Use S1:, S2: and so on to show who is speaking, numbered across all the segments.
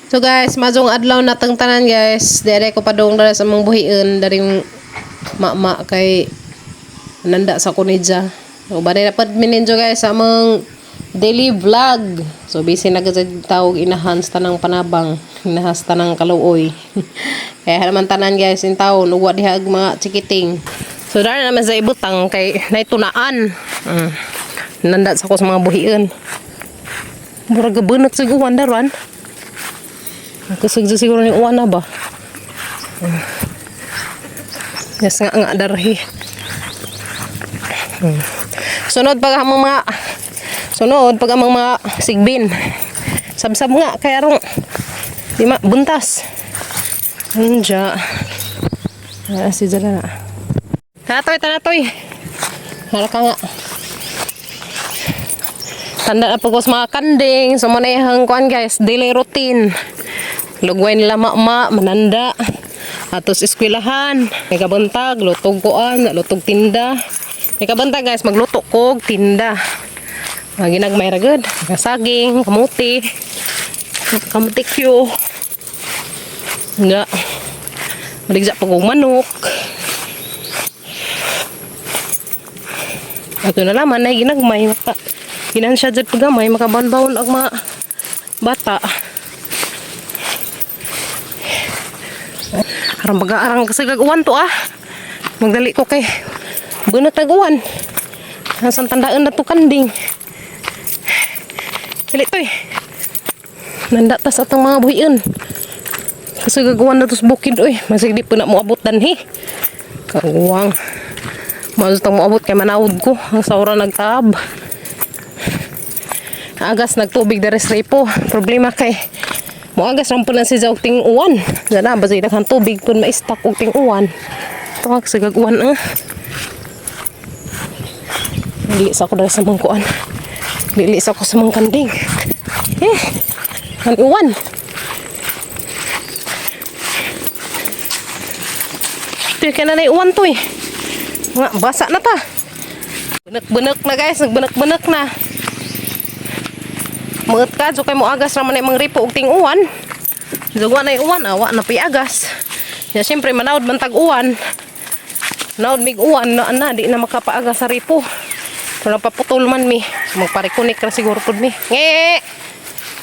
S1: So guys, mazong adlaw natang tanan, guys. Dere ko padung dara sa among buhion daring mama kay nanda sa kunidja. So bari dapat mininjo, guys, sa among daily vlog. So busy na gud tawag inahans tanang panabang, inahans tanang kaluoy. Kaya naman tanan, guys, in taon ugwa diha og mga chikiting. So dara naman sa ibutang kay naitunaan. Nanda sa ko sa mga buhion. Murag gabunot sa uwan daran. Kusog siguro ni uwan na ba? Yes nga nga darhi. Sunod pag among mga sunod pag among mga sigbin. Sabsab nga kay arong di ma buntas. Anja. Ah, si Jala na. Tanatoy, tanatoy. Hala ka nga. Tanda na po ko sa mga kanding. So, mao na iyang kuan, guys, daily routine. Lugway nila mama, mananda. Atos eskwelahan. May kabuntag, lutog kuan, lutog tinda. May kabuntag, guys, magluto kog tinda. Mga ginagmay ra gud. Saging, kamuti. Kamuti kyo. Nga. Maligsa pag og manok. Ato na laman ay ginagmay maka ginan siya jud pagamay makabanbawon ang mga bata. Arang baga arang kasagag uwan to ah. Magdali ko kay bunot ag uwan. Hasan tandaan na to kanding. Dali to eh. Nanda tas atong mga buhion. Kasagag uwan na to sa bukid oy. Masig di pa na moabot danhi. Kaguwang. Maus tang moabot kay manawod ko. Ang saura nagtaab. Agas nagtubig dere sa repo. Problema kay moagas ram po na si og ting uwan. Dana ba sa daghan tubig pun ma-stuck og ting uwan. Tuwag sa uwan ah. Dili sa ako dere sa mangkuan. Dili sa ako sa mga kanding. Eh, ang uwan. Ito kaya na uwan to eh. Nga, basa na ta. Bunak-bunak na, guys, nagbunak-bunak na. Muot ka, so kay mo agas raman ay mga ripo og ting uwan. Duwa na uwan, awa na agas. Ya siyempre manawd man tag uwan. Naod mig uwan na na di na makapaagas sa ripo. Pero napaputol man mi. So, magparikunik ra siguro pud mi. Nge!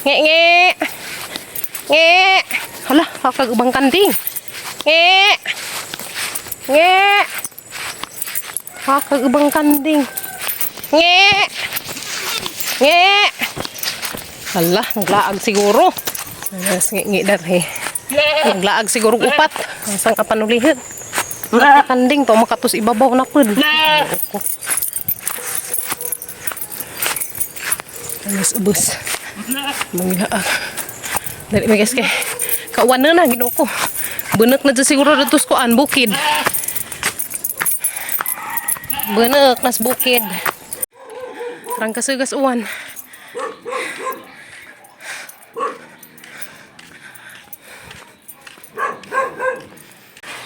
S1: Nge nge! Nge! Hala, kakag ubang kanding. Nge! Nge! Kakag ubang kanding. Nge! Nge! Hala, naglaag siguro. Yes, ngi ngi darhe. Naglaag siguro upat. Asang kapanulihin. Kanding to makatus ibabaw na pud. Alas ubos. Mangilaag. Dali may guys kay. Kauwan na na Ginoo ko. Bunak na dyan siguro dito sa kuan bukid. Bunak nas bukid. Rang kasugas uwan.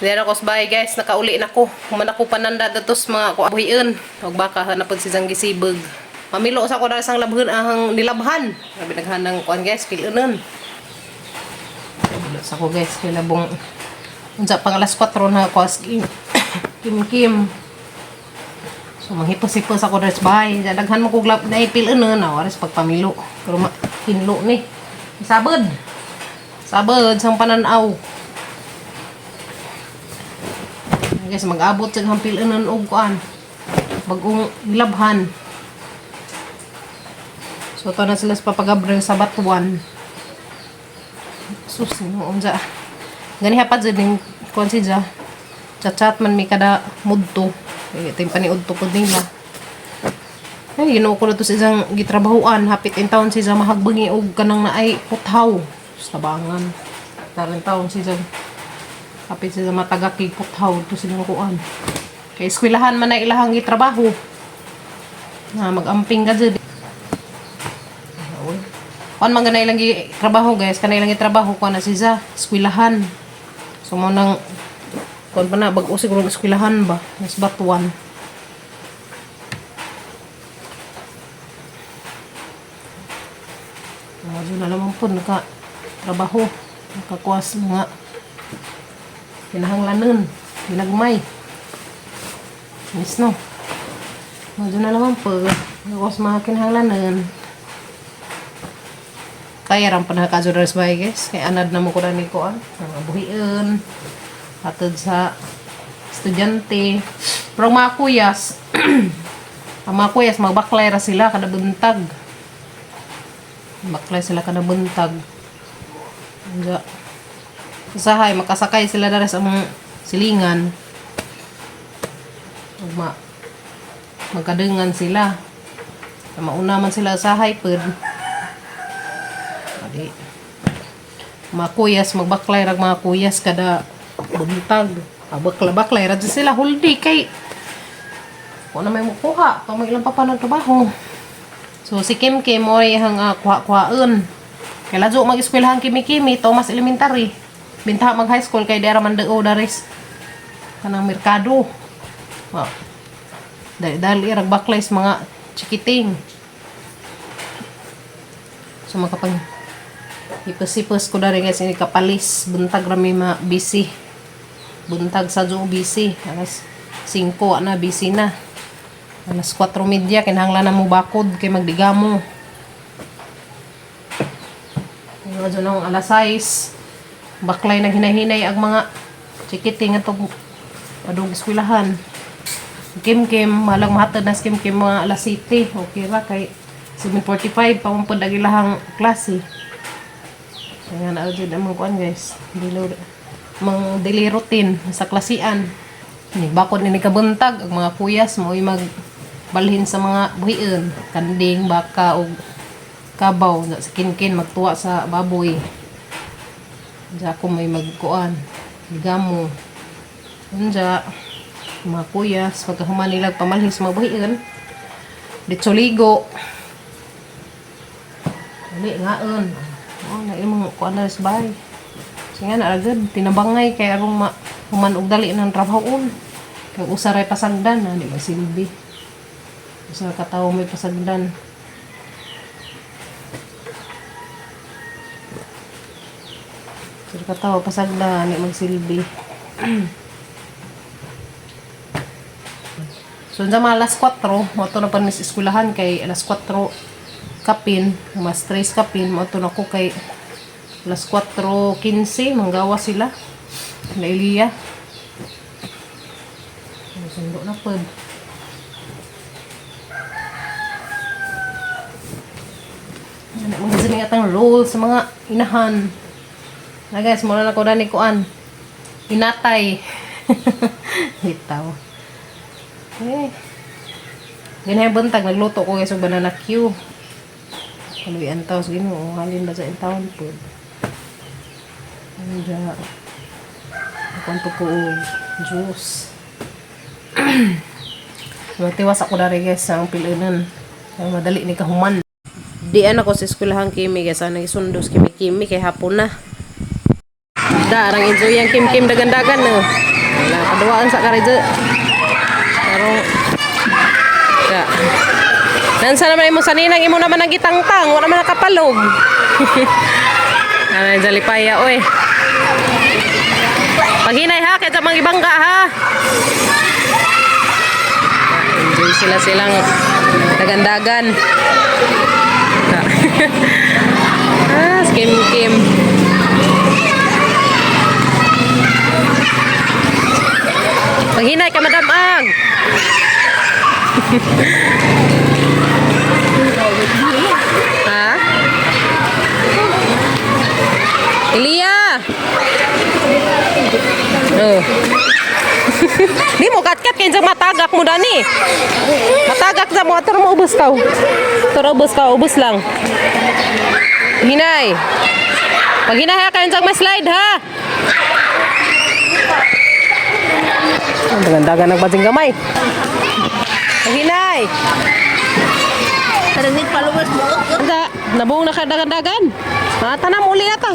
S1: Dere ako sa bahay, guys, nakauli na ko. Human ako pananda datos mga kuabuhian. Og baka hanapon si Zang gisibog. Mamilo sa ko dahil sang labhan ahang nilabhan. Grabe naghanang kuan, guys, pilunon. Mamilo sa ko, guys, nilabong unsa pang alas 4 na ako as kim kim kim. So manghipos-hipos ako dahil sa bahay. Daghan mo kog lab na pilunon na oras pagpamilo. Pero ma hinlo ni. Sabod. Sabod sang pananaw. Guys, mag-abot sa hampilanan og kuan. Bagong nilabhan. So, ito na sila sa Papa Gabriel sa Batuan. Sus, no, unsa. Gani hapad jud ning kuan si Ja. Chat-chat man mi kada mudto. Eh, ito yung paniudto ko nila. Ay, Ginoo ko na to sa isang gitrabahuan. Hapit in town si Ja mahagbangi og kanang naay puthaw. Sa tabangan. Taran taon si Ja. Hapit sila matagakig puthaw to silang kuan. Kay eskwelahan man na ilahang gitrabaho. Na mag-amping ka dyan. Kuan man ganay lang trabaho, guys, kanay lang gitrabaho kuan na si Za, eskwelahan. So mo nang kuan pa na bag-o siguro ang eskwelahan ba, mas batuan. Medyo na naman po naka Trabaho. Makakuha sa mga kinahanglanon. Ginagmay. Yes, no? Medyo na naman po. Makakuha sa mga kinahanglanon. Kaya ram pa nakadyo sa bahay, guys. Kaya anad na mo ko na ni ko, ah. Mga buhian. Hatod sa estudyante. Pero mga kuyas, ang mga kuyas, magbaklay ra sila kada buntag. Baklay sila kada buntag. Nga. Usahay, makasakay sila dara sa mga silingan. Ug magkadengan sila. Mauna man sila usahay pud. Adi. Mga kuyas, magbaklay rag mga kuyas kada buntag. Ah, bakla-baklay ra dyan sila huldi kay kung na may mukuha, pa may ilang pa pa ng trabaho. So si Kim Kim mo ay hang kuha-kuhaan. Kay ladyo mag-eskwelahan Kimi Kimi, Thomas Elementary. Bintaha mag high school kay dera man dao daris kanang merkado. Wow. Dali dali rag baklay sa mga chikiting. So makapag hipos-hipos ko dari guys ini kapalis buntag rami ma busy. Buntag sa jo busy. Alas 5 na busy na. Alas 4:30 kinahanglan na mo bakod kay magdigamo. Mga dyan ang alas 6. Baklay na hinahinay ang mga chikiting atong padung eskwelahan. Kim Kim, malang mahatod na si Kim Kim mga alas 7. Okay ra kay 7:45 pa man pud ang ilahang klase. Kaya na jud ang mga kuan, guys. Dilo mga daily routine sa klasian. Bakod ni kabuntag ang mga kuyas mo magbalhin sa mga buhion, kanding, baka ug kabaw na sa kinkin magtuwa sa baboy. Diya ako may magkuan, gamo. Unja, mga kuyas, pagkahuman nila pamalhin sa mga buhion, ditso ligo. Dali, ngaon. Oh, na imong kuan na sa bahay. Sige na agad tinabangay kay arong ma human og dali ng trabahoon. Kay usa ray pasagdan na di magsilbi. Usa ka tawo may pasagdan. Usa ka tawo pasagdan di magsilbi. So, sa mga alas 4, mo na pa ni sa eskwelahan kay alas 4 kapin, mas 3 kapin, mo na ko kay alas 4:15, manggawa sila. Na Eliya. Sundo na pod. Ano, mga dyan atang role sa mga inahan. Na guys, muna na ko na ni Kuan. Inatay. Bitaw. Eh. Ganyan buntag, nagluto ko guys og banana Q. Kaluyan taos Ginoo, halin ba sa intawon pod. Anja. Kuan po ko og juice. Matiwas ako dari guys sa ang pilunan. Kaya madali ni kahuman. Di ako sa eskwelahan Kimi guys, ang nagisundo sa Kimi Kimi kay hapon na. Da, arang enjoy ang Kim Kim dagan-dagan no. Wala kaduaan sa karidyo. Pero da. Nansa naman imo saninang imo naman ang gitangtang, wala man nakapalog. Ano jalipaya oy. Paghinay ha, kaysa mangibangga ha. Enjoy sila silang dagandagan. Ah, si Kim Kim. Paghinay ka, Madam Ang. Ha? Elia! Oh. Di mo kat-kat kay sa matagak mo dani. Matagak sa mo ator mo ubos ka. Ator ubos ka, ubos lang. Hinay. Pag hinay ka yung may slide ha. Ang dagan-dagan nagbadzing gamay. Hinay.
S2: Parang followers mo.
S1: Anda, nabuong na ka dagan-dagan. Ah, tanam uli na ta.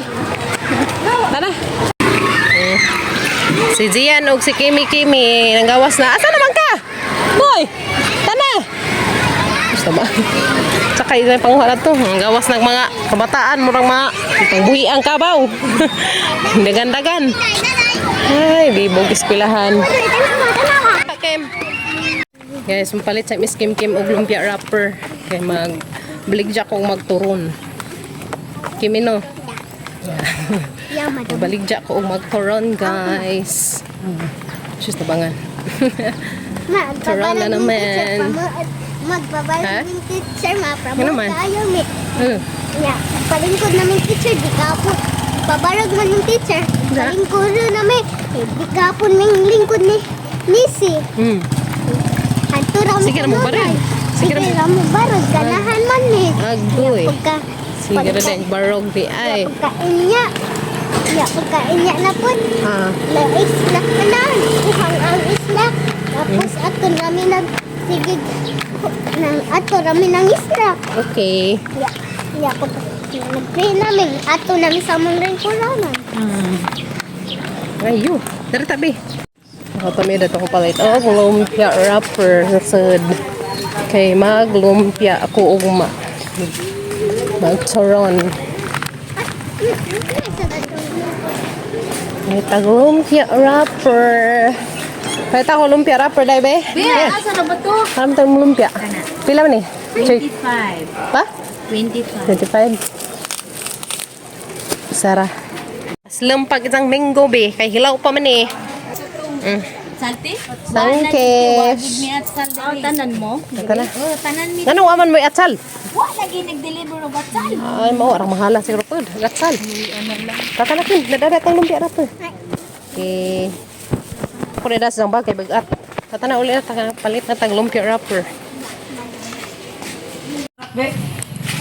S1: Tara. Eh, si Gian og si Kimi Kimi nanggawas na. Asa naman ka? Boy, tana. Gusto ba? Sa Sakay sa panguha na to. Ang gawas ng mga kabataan, murang mga pangbuhi ang kabaw. Dagan-dagan. Ay, bibog eskwelahan. Kim. Guys, mapalit sa Miss Kim Kim og lumpia wrapper. Kay mag baligya kong magturon. Kimino.
S2: Yeah, madam.
S1: Baligya ko og magturon, guys. Sus, tabangan. Turon na naman.
S2: Magbabarang
S1: Ha?
S2: min teacher,
S1: Ano
S2: ma-promote
S1: man?
S2: tayo, mi. Yeah, palingkod namin teacher, di kapon. Pabarag man yung teacher.
S1: Ja.
S2: Palingkod namin. Eh, di kapon ming lingkod ni Nisi. Hanto ra mo
S1: Sige ra mo barag. Sige ra mo.
S2: Sige ra mo barag. Ganahan man ni.
S1: Agoy.
S2: Pagka,
S1: Sige ra din barog di ay.
S2: Pagkain niya. Ya, pagkain niya na po. La isla na. Kuhang ang isla. Tapos ato rami nag sige nang ato rami nang isla.
S1: Okay.
S2: Ya, ya pag nag-pray namin ato namin sa among rin.
S1: Ayo, dari tabi. Ako kami dito ko palit. Oh, lumpia wrapper sa sud. Kay maglumpia ako ugma. Magturon. May taglumpia wrapper. Palit ako lumpia wrapper, dai be?
S3: Be, asa na ba to?
S1: Alam tayong lumpia. Pila man eh?
S3: 25.
S1: Pa?
S3: 25.
S1: 25. Sara. Slumpag isang mango be. Kay hilaw pa man eh.
S3: Salte?
S1: Sangkes.
S3: Oh, tanan mo?
S1: Tana.
S3: Oh, tanan mi.
S1: Ngano aman mo atsal?
S3: Wa lagi nag-deliver og atsal.
S1: Ay, mao arang mahala siguro pod. Atsal. Tatanakin, nadada tang lumpia ra to. Okay. Ako na sa bag kay bagat. Tatana uli na ta palit na tag lumpia wrapper.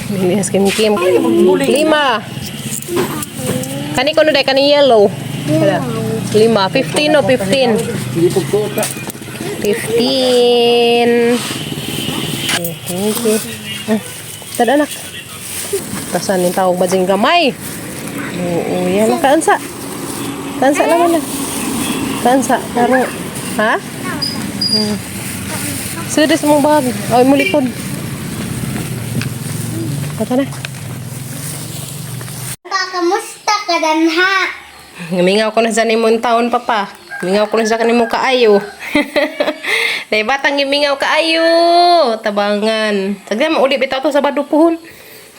S1: Bilis kim kim. Lima. Kani ko no dai kani yellow. Wala. Lima. 15 no 15. 15. Okay, thank you. Ah, tada anak. Tasan yung tawag ba dyan gamay? Oo, yan. Kaansa. Kaansa naman na. Kaansa. Pero, ha? Sudas mong bag. Ay, mo likod. Kata na.
S2: Pa, kamusta ka danha?
S1: Mingaw ko na sa nimong taon, papa. Mingaw ko na sa kanimo kaayo. Dahil batang gimingaw kaayo. Tabangan. Sagda mo uli bitaw to sa badupuhon.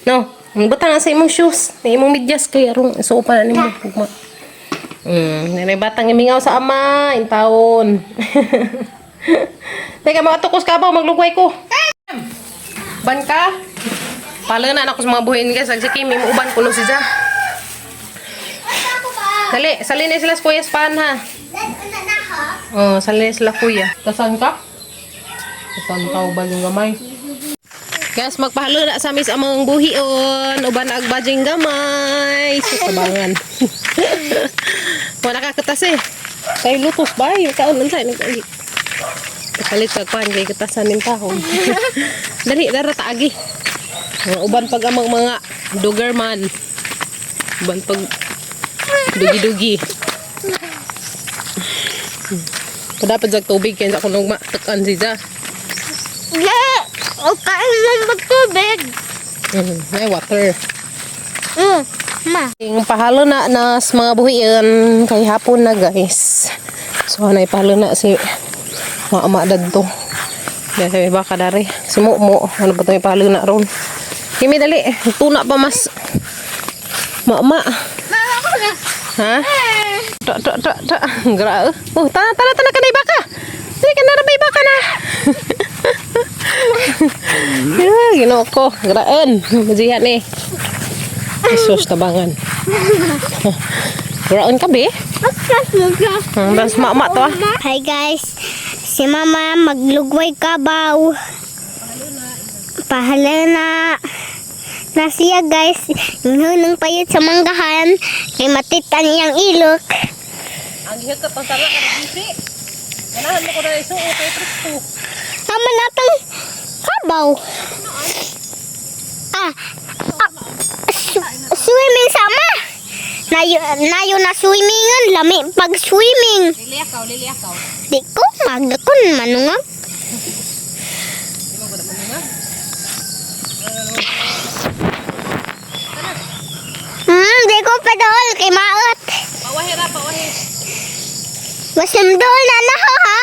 S1: No. Ang butang na sa imong shoes, sa imong medyas kay arong isuopan na nimo ugma. Dahil batang gimingaw sa ama in taon. Teka, mga tukos ka ba? Maglugway ko. Ban ka? Pala na ako sa mga buhin guys. Ang si Kimi, muuban ko no si Ja. Dali, salin na sila sa kuya span ha.
S2: Una na ha?
S1: Oh, salin na sila kuya. Tasan ka? Tasan ka uban yung gamay. Guys, magpahalo na sa mis among buhion. Uban na agbajing gamay. Sa tabangan. Wala ka katas eh. Kay lutos ba? Yung kaon lang sa'yo. Kapalit ka kuhan kay katasan nin tahong. Dali, dara taagi. Mga uban pag amang mga doggerman. Uban pag dugi-dugi. Dapat sa tubig kaya sa kunong matakan siya.
S2: Yeah! O kain mo magtubig.
S1: May water.
S2: Ma.
S1: Yung pahalo na nas mga buhian kay hapon na guys. So anay pahalo na si maama dadto. Dahil baka dari si Momo ano ba 'tong pahalo na ron. Kimi dali, tuna pa mas maama. Ha? Ta ta ta ta. Gra. Oh, tana tana tana kanay baka. Dili ka na rabay baka na. Yeah, Ginoo ko. Graan. Majihan eh. Jesus, tabangan. Graon ka, be? Das mama to ah.
S2: Hi guys, si mama maglugway kabaw. Pahala na. Na siya guys, inghunong payat sa manggahan, kay matitan iyang ilok.
S1: Ang gihakat ang sala ka bisi. Ganahan mo ko na isuo kay presko.
S2: Tama natang kabaw. Ah, ah, swimming sama. Nayo, nayo na swimmingan, lami pag swimming.
S1: Liliakaw, liliakaw.
S2: Di ko magdakon manungag.
S1: Di mo gud manunga. Ano
S2: padool kay maot.
S1: Pawahi ra, pawahi.
S2: Masimdol na na ho, ha?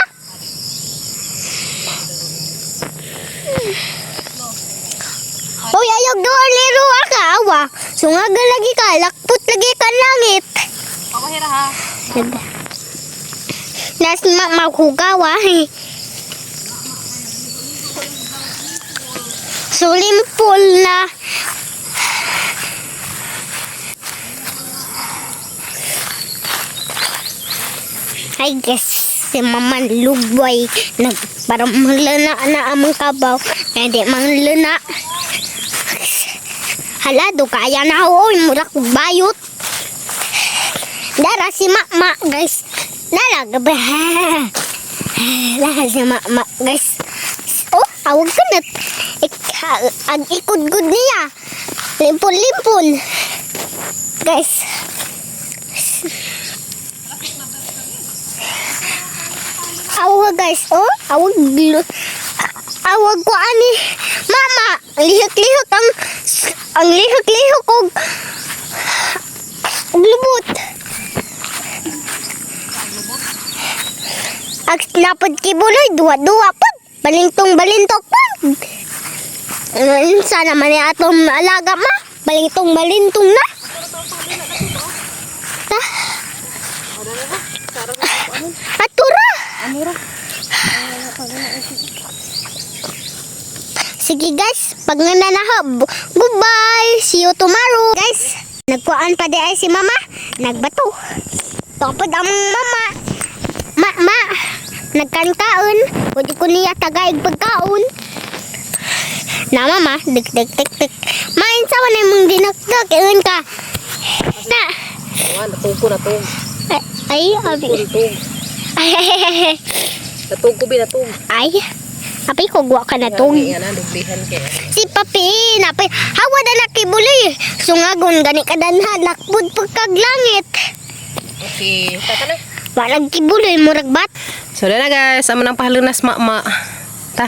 S2: Uy, ayog doon liro ka, awa. Sungaga lagi ka, lakpot lagi ka langit.
S1: Pawahi ra ha.
S2: Nas ma maghugawa. Sulimpol na. I guess si Mama Lugboy nag parang manglana na among kabaw kaya di manglana. Hala do kaya na oy, mura kog bayot. Dara si Mama, guys. Nala gabi. Dara si Mama, guys. Oh, awag ka na. Ang ikod-gud niya. Limpon-limpon. Guys. Awag, guys. Oh, awag. Awag ko ani. Mama, lihok-lihok ang lihok-lihok og lubot. Ag napod kibuloy, duwa-duwa pod. Balintong balintok pod. Unsa naman ni atong alaga, ma? Balintong balintong na. Ta. Atura.
S1: Amura.
S2: Sige guys, pag nga na ho, goodbye. See you tomorrow. Guys, nagkuan pa di ay si mama. Nagbato. Topod ang mama. Ma, ma. Nagkankaon. Pwede ko niya tagaig pagkaon. Na mama, dik dik dik dik. Main sa wala mong dinakdak. Ingon ka. Na.
S1: Wa natug ko natug.
S2: Ay, ay, abi.
S1: Natug.
S2: Ay, ay, ay, ay.
S1: Natug ko bi natug.
S2: Ay. Abi ko gwa ka na tug.
S1: Nga na dublihan kay.
S2: Si papi, napay, hawa na nakibuloy. Sungagon, gani ka danhan, lakbud pagkaglangit.
S1: Okay, tata na.
S2: Walang kibuloy, murag bat.
S1: So na guys, amo nang pahalunas mama. Ta.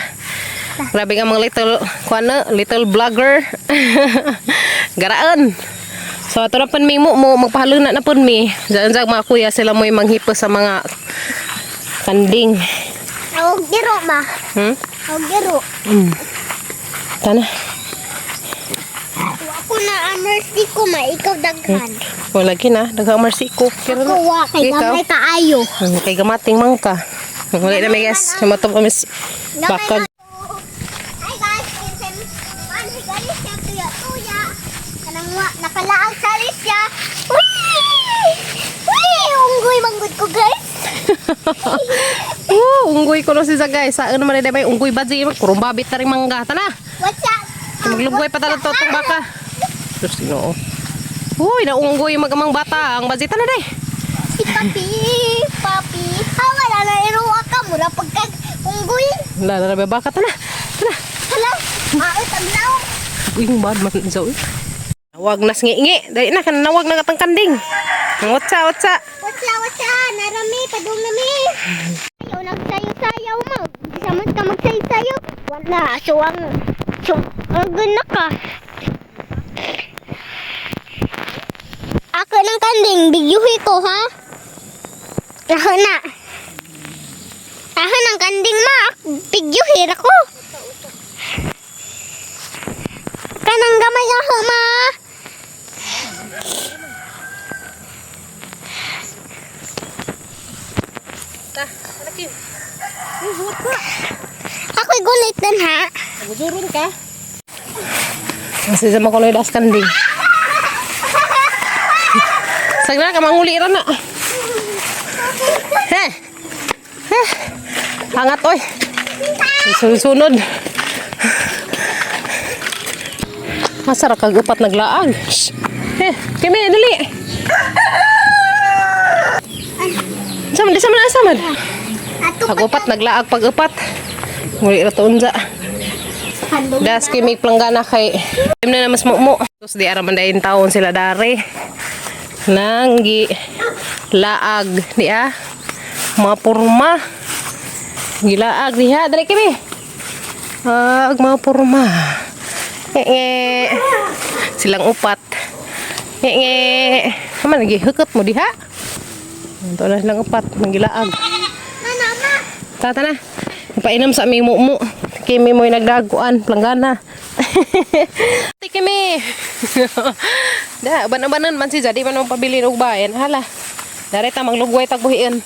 S1: Grabe nga mga little kuan na, little vlogger. Garaan. So ato na pun mi mo mo magpahaluna na pun mi. Diyan sa mga kuya sila mo'y manghipo sa mga kanding.
S2: Awag giro, ma. Awag giro.
S1: Tana.
S2: Ako na, ang mercy ko, ma. Ikaw daghan.
S1: Wala gina, daghang mercy ko. Pero
S2: Ako, wa, kay
S1: Ikaw?
S2: gamay kaayo.
S1: Kay gamating man ka. Wala na may guys, mato pa mis bakag.
S2: Hi guys, kinsa man higali siya tuya tuya. Kanang wa nakalaag sa siya. Uy! Uy, unggoy manggod ko, guys.
S1: Oh, unggoy ko no si Zagay. Saan naman na may unggoy ba di kurumbabit na rin mangga. Tana.
S2: What's up?
S1: Maglugway pa talaga tong baka. Diyos Ginoo. Uy, naunggoy yung magamang bata. Ang bazita na day.
S2: Si Papi, Papi. Ha, wala na iruwa ka. Mura pagkag unggoy.
S1: Wala na na baka. Tana. Tana.
S2: Hala, maot ang law.
S1: Uy, yung bad man sa uy. Nawag na ngi. Dali na, kanawag na katang kanding. Watsa, watsa.
S2: Watsa, watsa. Narami, padung nami. Ayaw, nagsayo-sayaw mo. Samot ka magsayo-sayo. Wala, suwang, suwang na ka. Ako ng kanding, bigyuhi ko, ha? Ako na. Ako ng kanding, ma. Bigyuhi ako. Kanang gamay ako, ma.
S1: Ta, tana Kim. Uy, watsa.
S2: Ako'y gulit din, ha?
S1: Gujuron ka. Kasi sa makuloy das kanding. Sagla ka manguli ra na. He. He. Hangat oy. Sunod-sunod. Masara kag upat naglaag. Shh. He, kimi dali. Sama di sama na sama.
S2: Ato
S1: Pag upat naglaag pag upat. Nguli ra to unja.
S2: Handong
S1: Das kay may planggana kay im na mas mo. Tapos di ara man dayon taon sila dari. Nanggi laag di ah. Mga purma. Gilaag diha dali kami. Ag mga purma. Nge. Silang upat. Nge nge. Kaman lagi hukot mo diha. Ito na silang upat, manggilaag.
S2: Mana ma.
S1: Tata na. Painom sa aming mumu. Kimi mo'y nagdaguan, planggana. Ate Kimi. Da, uban-ubanan man si jadi man mo pabili og bayan. Hala. Dare ta maglugway tag buhiin.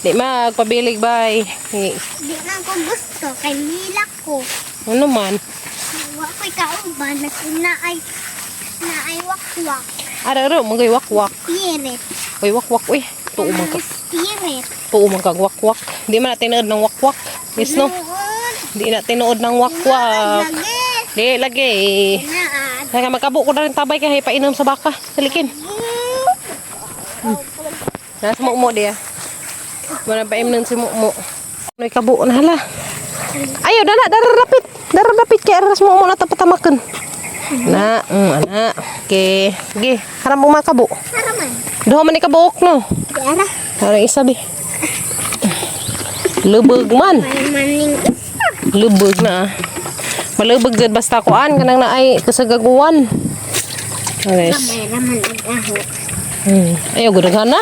S1: Di magpabilig bay. Eh,
S2: Di man ko gusto kay nila ko.
S1: ano man?
S2: Wa ko'y kauban na ay wakwak.
S1: Ara ara magay wakwak.
S2: Spirit.
S1: Uy wakwak uy. Tuo man ka.
S2: Spirit.
S1: Tuo man kag wakwak. Di man na tinuod ng wakwak. Yes no. Di na tinuod ng wakwak.
S2: Lagi.
S1: Di lagi.
S2: Naad.
S1: Kaya magkabo ko na rin tabay kaya painom sa baka. Salikin. Nasa mukmo diya. Wala pa imnon si mukmo. Noy kabo na hala. Ayo dana dara rapit. Dara rapit kay aras mukmo na tapatamakan. Na, ana. Okay. Sige, haram mo makabo.
S2: Haraman.
S1: Duha man ni kabuok no.
S2: Di ara.
S1: Harang isa bi. Lubog man.
S2: May maning isa.
S1: Lubog na. Malubog jud basta kuan kanang naay kasagaguan. Guys.
S2: May raman ag aho.
S1: Ayo gudaghan na.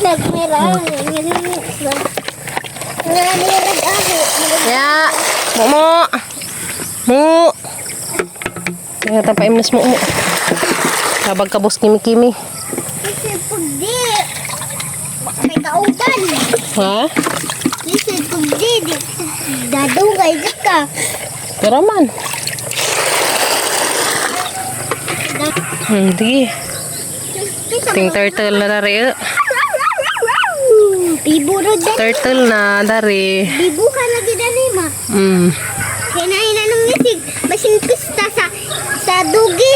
S2: Nagmira. Nganirag aho.
S1: Ya, mo mo. Kaya ta paimnas mo mo. Kabag kabos kimi-kimi.
S2: Kasi pag di. May kauban.
S1: Ha?
S2: Kasi pag di. Dadugay ka.
S1: Pero man. Sige. Ting turtle na dari. Eh.
S2: Biburo dali.
S1: Turtle na dari.
S2: Bibuha lagi dali ma. Kaya na nung isig. Basin pista sa dugi.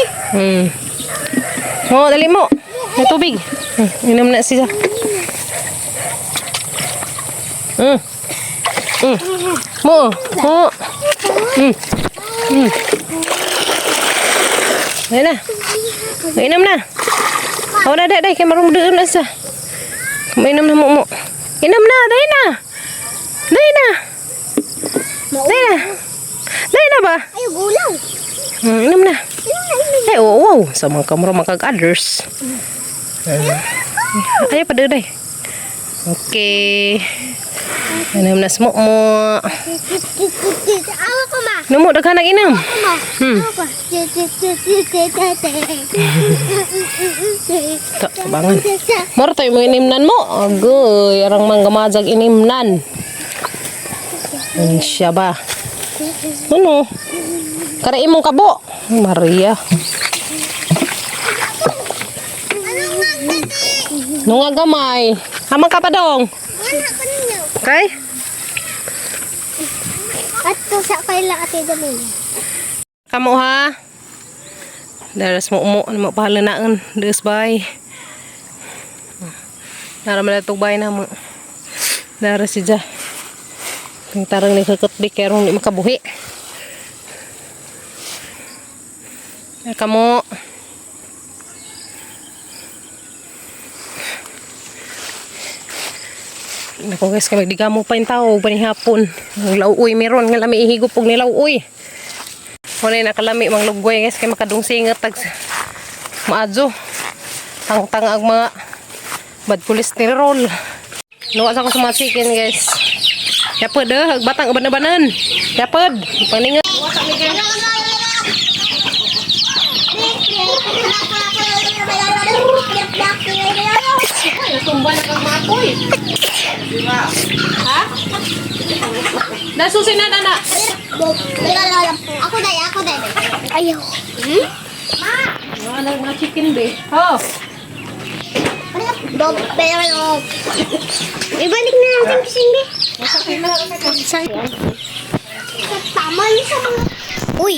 S1: Mo, dali mo. May tubig. Inom na siya. Mo, mo. Ayun na. Inom na. Oh, na, day, kay marumduon na siya. Mainom na mo mo. Inom na, day na. Day na. Day na. Day na ba?
S2: Ay, gulaw.
S1: Inom na.
S2: Inom na, inom.
S1: Ay, oo, wow. Sa mga kamura makag-others. Ayaw pa day. Okay. Inom na sa mo.
S2: Awa ko ma.
S1: Numo, daghan ang inom.
S2: Ako ma. Awa ko.
S1: Ta, tabangan. Moro tayo mga inimnan mo. Agoy, arang manggamajag inimnan. Ano siya ba? Ano? Kara imong kabo. Maria.
S2: Ano nga dali?
S1: Nunga gamay. Hamang ka pa dong.
S2: Wala ko ninyo.
S1: Okay?
S2: Ato sa kaila ate dali.
S1: Kamo ha. Daras mo umo, ano mo pahala naan. Des bay. Naraman na bay na mo. Daras si Ja. Ang tarang ni kakot di kerong di makabuhi. Kamo. Nako guys, kami digamo pa yung tao, panihapon. Ang lauoy meron, nga lami ihigop og nilauoy. Wala nakalami mang lugway guys, kay makadung singat tag maadyo. Tang-tang ang mga bad cholesterol. Nuwa sa ko sa mga chicken guys. Yapod eh, batang uban-ubanan. Yapod, paningat. Nasumba na kang matoy. Ha? Nasusin na na.
S2: Ako dai, ako dai. Ayaw. Hmm?
S1: Mga mga chicken be. Oh.
S2: Ibalik na natin kising be. Tama yun sa mga... Uy,